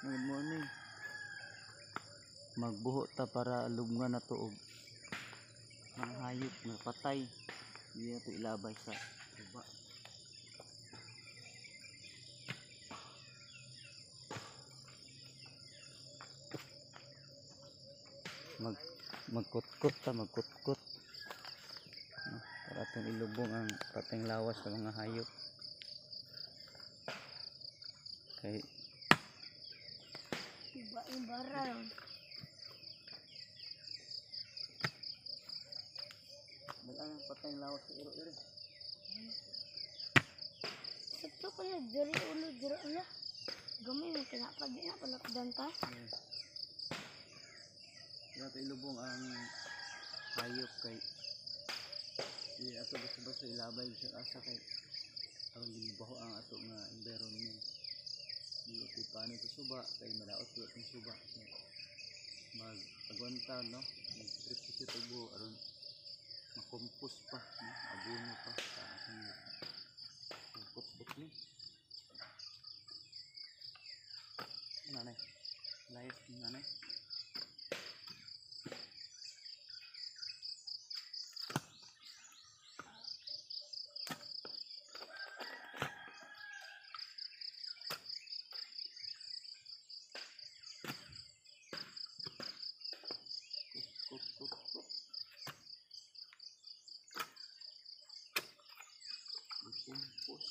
Good morning. Magbuho ta para lubngan na to og mga hayop nga patay. Hindi na to ilabay sa suba. Magkutkot ta, magkutkot. No, para atong ilubong ang pateng lawas sa mga hayop. Kay Iba yung bara. Wala nang pateng lawas sa iro-iro. Sakto pala, diri ulo, diri ulo. Gamay mo kinapad, di na pala kudanta. Yes. Kaya ito ilubong ang hayop kay di ato basta-basta ilabay sa asa kay aron di mabaho ang ato nga environment. Di ito ipanit sa suba kay malaot ko itong suba. So, mag-agwanta, no? Mag-trip sa buho aron makompos pa, no? Abono pa sa atong kutkot ni. Nanay, layas ni nanay. Kut, kut, kut. Kumpos.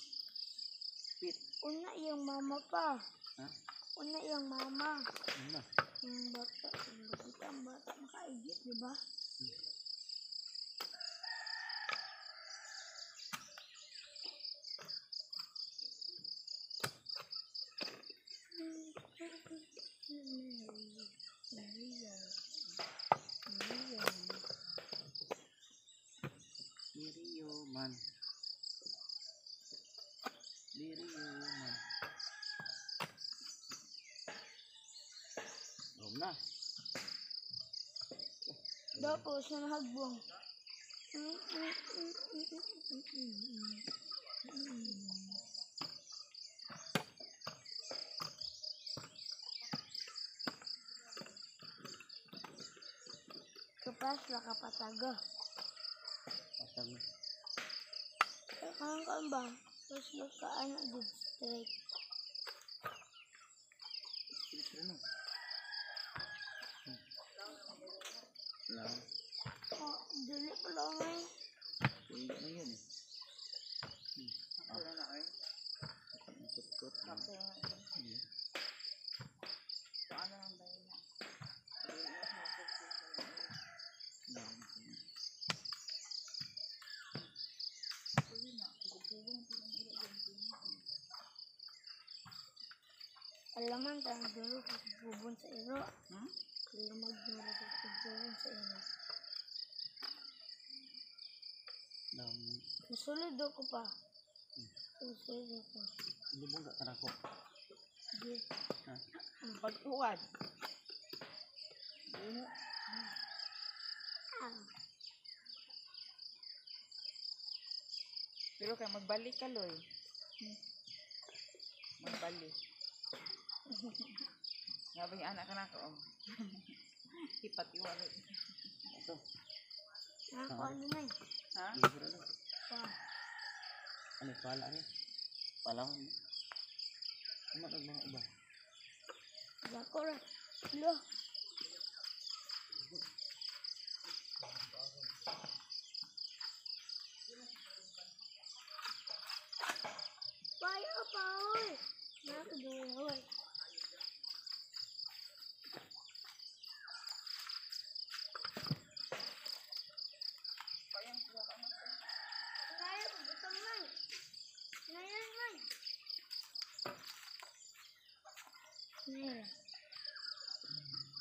Pit. Una yung mama pa. Ha? Una yung mama. Ano na? Yung bata, yung bata, ang bata makaigit, di ba? Lirio man. Lirio man. Rom na. Tapos, nahagbong. Kapas la kapataga. Pasag na. Kang kan ba? Tapos magkaano good straight. Straight rin, no? Lang. Oh, dili pala ngay. Hindi na yun eh. Ako na na ay. Kutkot. Sakto na ito. Yeah. Paano ang bayan na? Lang. Alaman tayong duro bubon sa iro. Hmm? Alamag duro bubon sa iro. Lang. Musulod ako pa. Musulod ako. Lubong ka kanako. Di. Ha? Pag-uwad. Buho. Ah. Pero kay magbalik ka, Loy. Magbalik. Nga ba yung anak ka na ko? Oh. Ipat-iwari. Ito. Nakakuha ni May. Ha? Libro na. Pa. Ano pala ni? Pala ko. Ano ang mga iba? Dako ra. Lo. Payo pa, oy. Nakaduwa, oy. Naya, butang man. Naya, man. Naya.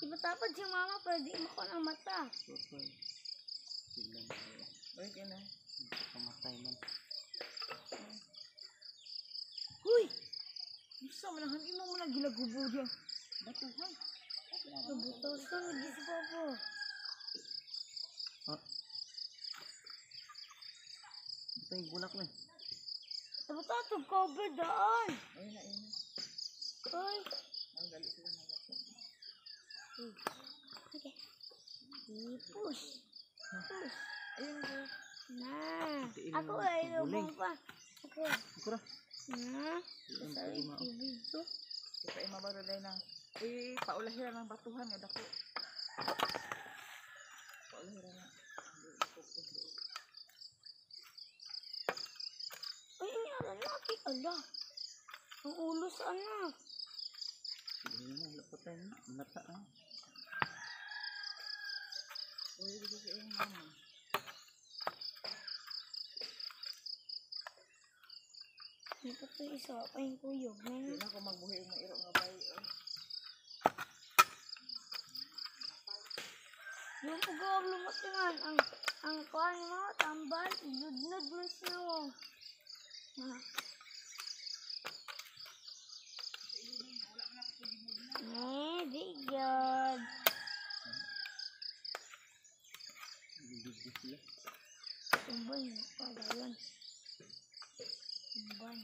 Iba tapad si mama pero di mo ko ng mata. Tutoy. Tignan ko. Uy, kino. Kamatay man. Huy! Gusto mo na, imo mo na gilagubo diya. Batuhan. Nabutosan, lagi si Papa. Ah. Ito yung bulak na. Dapat ato cover daan. Ayun na, ayun na. Ay. Ang dali sila nalako. Okay. I-push. Push. Ayun ko. Na. Tiil Ako mo, ay guling. lubong pa. Ako. Ako ra. Na. Ang Sa pwede mao. tubig ko. Di pa imabaro day na. Eh, paulahira ng batuhan nga dako. Paulahira na. Ay, ini ala laki. Ala. Ang ulo sa anak. Sige na, wala pa tayo. Nata ah. Uy, dito sa iyong mama. Hindi pa ito isa pa yung kuyog. Di Na. na ako magbuhi og mairo nga bay. Eh. Yung pag-uog lumatingan, ang kuan mo, tambal, nudnud mo siya mo. Na. Eh, di gyud. Bibigyan sila. Tumban, pala yun. Tumban.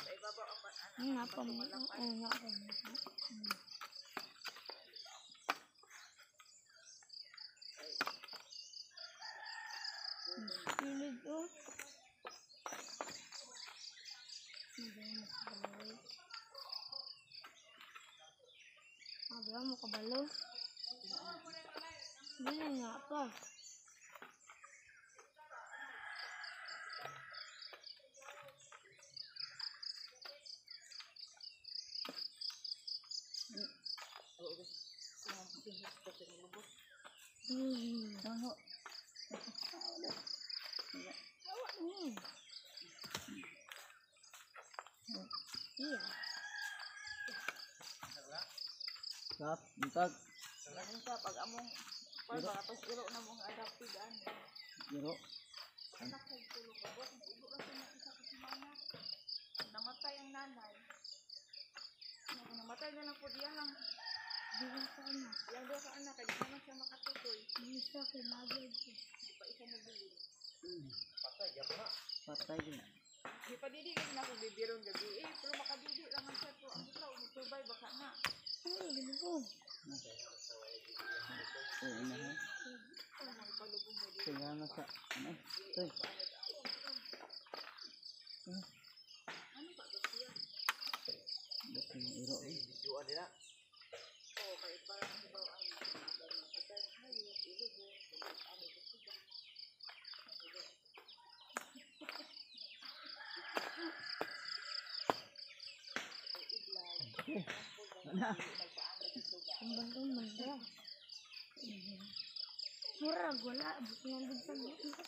Sa ibabaw ang anak. Ang napa mo, oo, napa mo. Silid, oh. Mabla mo kabalo. Hindi na nga pa. Ano? Iya. Sap, untag. Ano sa pag among pag ba tapos iro na mong adapted ani. Iro. Anak kay tulog ka bot, igo ra sa isa ka semana. Namatay ang nanay. Namatay na lang po diyahang. Diwa sa anak. Yang duha ka anak kay di naman siya makatutoy. Di sa kinagad ko. Di pa isa nabilin. Patay din. Di pa didi kay na akong bibiron gabi eh, pero makadidi lang man siya pero ang ikaw mo-survive baka na. Ay, gilubog. Oo na ha. Ano magpalubong ba di? Kaya nga sa ano? Tay. Ano ba ba siya? Ba't yung iro eh? Oh, kay parang hibaw ang patay hayop, ilubong, ano ba? Ano? Tumban-tumban ba? Murag, wala. Buknandig sa buknandig.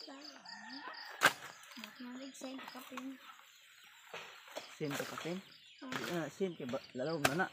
Buknandig sa kapin. Sim ka kapin? Ah, sim kay lalaw na na.